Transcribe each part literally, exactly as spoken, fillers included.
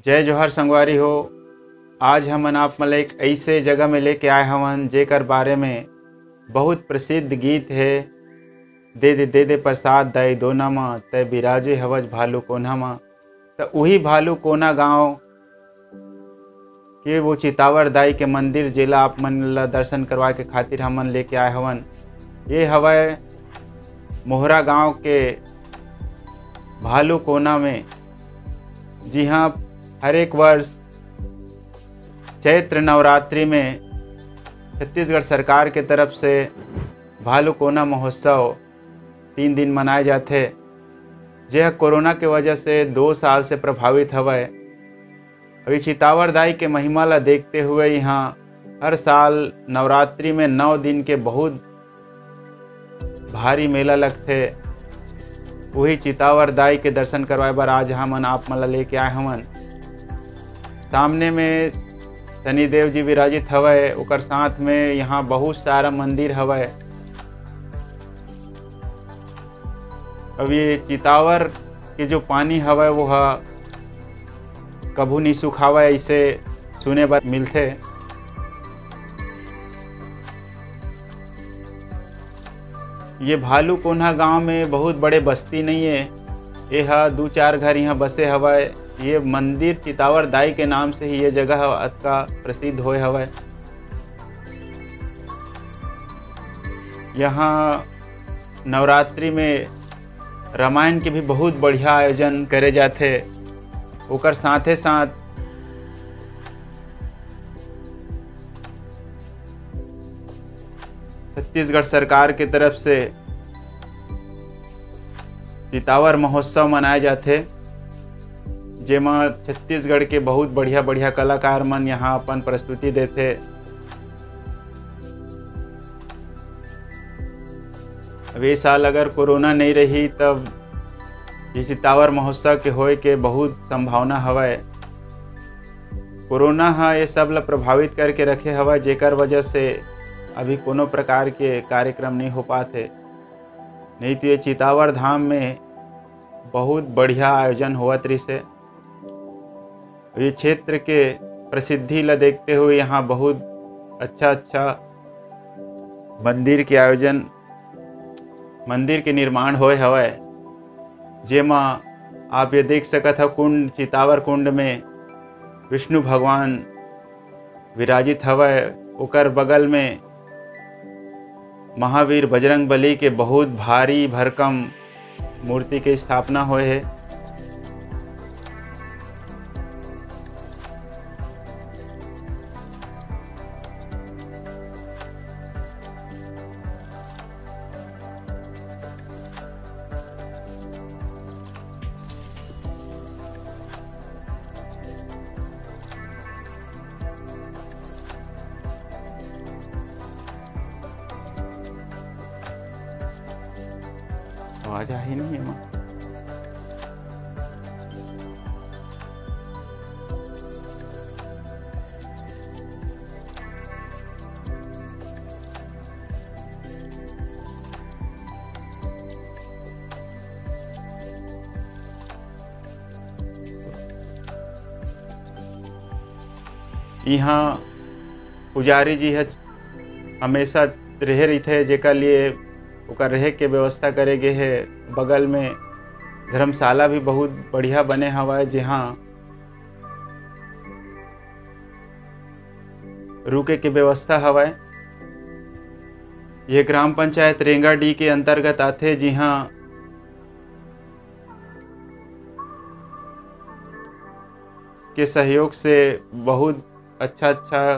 जय जोहार संगवारी हो। आज हमन आप मन ल एक ऐसे जगह में लेके आए हवन, जेकर बारे में बहुत प्रसिद्ध गीत हे, "दे दे, दे दे प्रसाद दाई दोना म, तै बिराजे हवस भालू कोना म।" त उही भालू कोना गांव के वो चितावर दाई के मंदिर, जेला आप मन ल दर्शन करवाए के खातिर हमन लेके आए हवन। ये हवय मोहरा गांव के भालू कोना में, जिहां हर एक वर्ष चैत्र नवरात्रि में छत्तीसगढ़ सरकार के तरफ से भालू कोना महोत्सव तीन दिन मनाए जाथे, जेह कोरोना के वजह से दो साल से प्रभावित हवय। अभी चितावर दाई के महिमा ला देखते हुए यहाँ हर साल नवरात्रि में नौ दिन के बहुत भारी मेला लगथे। वही चितावर दाई के दर्शन करवाए बर आज हमन आप मन ला लेके आए हवन। सामने में शनिदेव जी विराजित हवय, ओकर साथ में यहाँ बहुत सारा मंदिर हवय। अब ये चितावर के जो पानी हवय, वो ह कभू नहीं सुखावय, ऐसे सुने बर मिलथे। ये भालू कोन्हा गांव में बहुत बड़े बस्ती नहीं है, ये ह दू चार घर यहाँ बसे हवय। ये मंदिर चितावर दाई के नाम से ही ये जगह ह अतका प्रसिद्ध होए हवय। यहाँ नवरात्रि में रामायण के भी बहुत बढ़िया आयोजन करे जाथे। ओकर साथे साथ छत्तीसगढ़ सरकार के तरफ से चितावर महोत्सव मनाए जाथे, जेमा छत्तीसगढ़ के बहुत बढ़िया-बढ़िया कलाकार मन यहाँ अपन प्रस्तुति देथे। अब ये साल अगर कोरोना नहीं रही, तब ये चितावर महोत्सव के होए के बहुत संभावना हवय। कोरोना ह ये सब ल प्रभावित करके रखे हवय, जेकर वजह से अभी कोनो प्रकार के कार्यक्रम नहीं हो पात हे। नहीं तो ये चितावर धाम में बहुत बढ़िया आयोजन होवत रहिस हे। ये क्षेत्र के प्रसिद्धि ला देखते हुए यहाँ बहुत अच्छा अच्छा मंदिर के आयोजन, मंदिर के निर्माण होए हवय, जेमा आप ये देख सकत हव कुंड, चितावर कुंड में विष्णु भगवान विराजित हवय, ओकर बगल में महावीर बजरंग बली के बहुत भारी भरकम मूर्ति के स्थापना होए हे। आवाज आ ही नहीं है। इहाँ पुजारी जी ह हमेशा रहे रहिथे, जेकर लिए ओकर रहे के व्यवस्था करे गे हे। बगल में धर्मशाला भी बहुत बढ़िया बने हवय, जिहाँ रुके के व्यवस्था हवय। ये ग्राम पंचायत रेंगाडीह के अंतर्गत आथे, जिहाँ के सहयोग से बहुत अच्छा अच्छा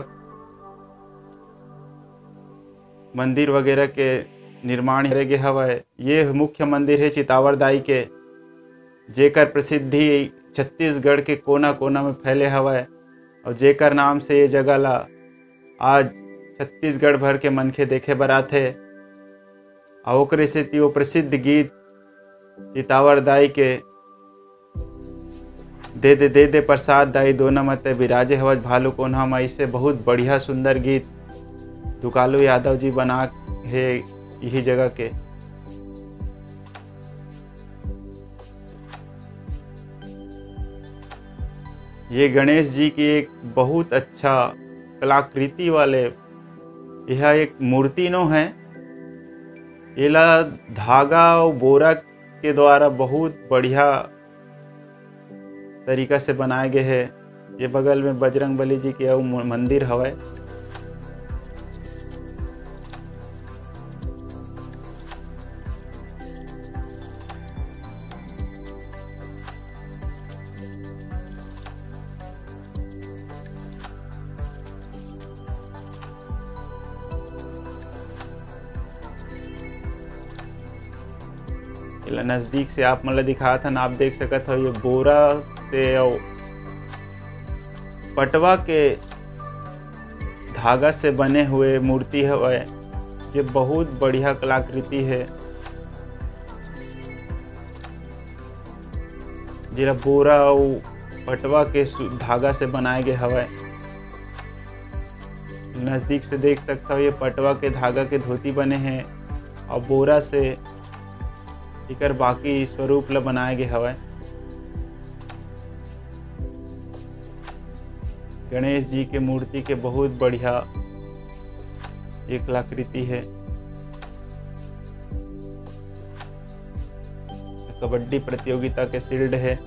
मंदिर वगैरह के निर्माण करे गे हवय। ये मुख्य मंदिर हे चितावर दाई के, जेकर प्रसिद्धि छत्तीसगढ़ के कोना-कोना में फैले हवय, और जेकर नाम से ये जगह ला आज छत्तीसगढ़ भर के मनखे देखे बर आथे। और ओकरे सेती वो प्रसिद्ध गीत चितावर दाई के, "दे दे, दे दे प्रसाद दाई दोना म, तै बिराजे हवस भालू कोन्हा म", ऐसे बहुत बढ़िया सुंदर गीत दुकालू यादव जी बना हे यही जगह के। ये गणेश जी की एक बहुत अच्छा कलाकृति वाले, यह एक मूर्ति नो है। एला धागा अउ बोरा के द्वारा बहुत बढ़िया तरीका से बनाए गए है। ये बगल में बजरंग बली जी के अउ म-, मंदिर हवय। एला नजदीक से आप मन ला दिखात हन, आप देख सकत हव, ये बोरा से अउ पटवा के धागा से बने हुए मूर्ति हवय, जे बहुत बढ़िया कलाकृति है, जेला बोरा अउ पटवा के सु-, धागा से बनाए गे हवय। नजदीक से देख सकत हव, ये पटवा के धागा के धोती बने हे अउ बोरा से एकर बाकी स्वरूप ल बनाए गे हवय। गणेश जी के मूर्ति के बहुत बढ़िया ये कलाकृति है। कबड्डी प्रतियोगिता के शील्ड है।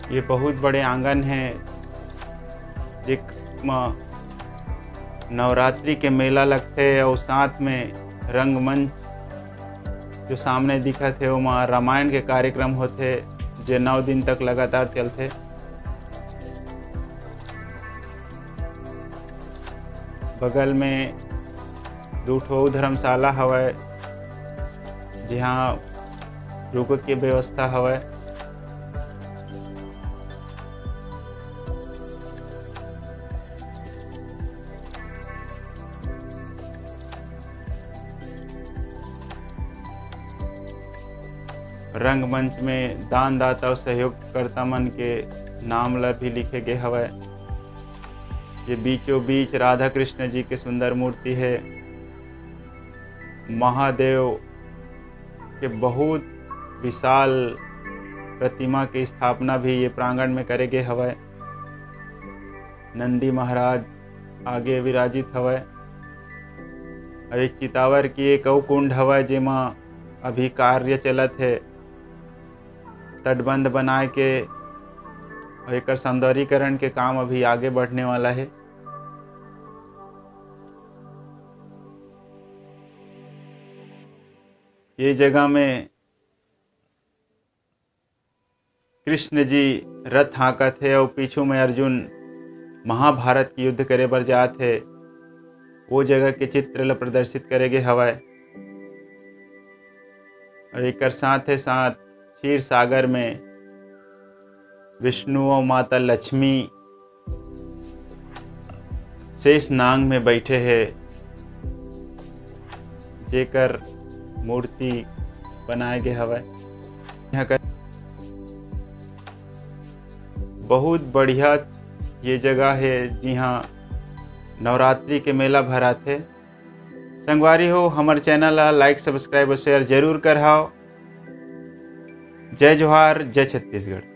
ये बहुत बड़े आंगन है, जेमा नवरात्रि के मेला लगथे अउ साथ में रंगमंच जो सामने दिखत हे, ओमा रामायण के कार्यक्रम होथे, जे नौ दिन तक लगातार चलथे। बगल में दू ठो धर्मशाला हवय, जिहां रुके के व्यवस्था हवय। रंगमंच में दानदाता अउ सहयोगकर्ता मन के नाम ला भी लिखे गे हवय। ये बीचों बीच राधा कृष्ण जी के सुंदर मूर्ति है। महादेव के बहुत विशाल प्रतिमा के स्थापना भी ये प्रांगण में करे गे हवय। नंदी महाराज आगे विराजित हवय। अउ एक चितावर की एक अउ कुंड हवय, जेमा अभी कार्य चलत हे, तटबंध बनाए के अउ एकर सौंदर्यीकरण के काम अभी आगे बढ़ने वाला है। ये जगह में कृष्ण जी रथ हाँकत हे अउ पीछू में अर्जुन महाभारत के युद्ध करे बर जात हे, वो जगह के चित्र ल प्रदर्शित करे गे हवय। अउ एकर साथे साथ क्षीर सागर में विष्णु अउ माता लक्ष्मी शेष नांग में बैठे हे, जेकर मूर्ति बनाए गे हवय। यहाँ कर बहुत बढ़िया ये जगह हे, जिहाँ नवरात्रि के मेला भराथे। संगवारी हो, हमर चैनल ला like, subscribe और share जरूर करहाव। जय जोहार, जय छत्तीसगढ़।